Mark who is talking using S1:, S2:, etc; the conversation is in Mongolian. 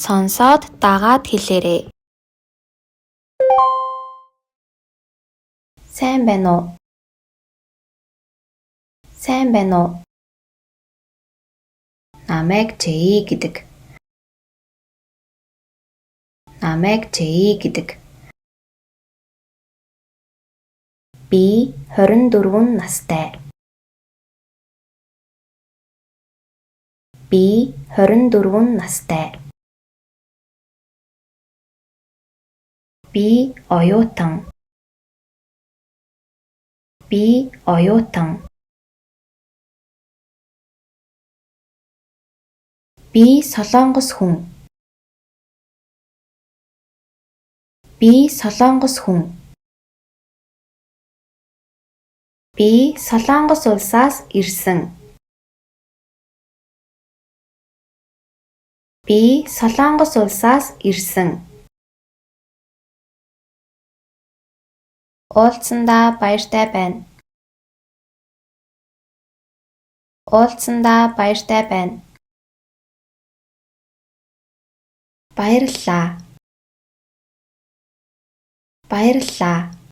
S1: Сонсоод дагаад хэлээрэй. Сайн байна уу? Сайн байна уу? Намайг Жэй гэдэг. Намайг Жэй гэдэг. Би 24 настай. Би 24 настай. Би оюутан. Би оюутан. Би солонгос хүн. Би солонгос хүн. Би Солонгос улсаас ирсэн. Би Солонгос улсаас ирсэн. Уулзсандаа баяртай байна. Уулзсандаа баяртай байна. Баярлалаа. Баярлалаа.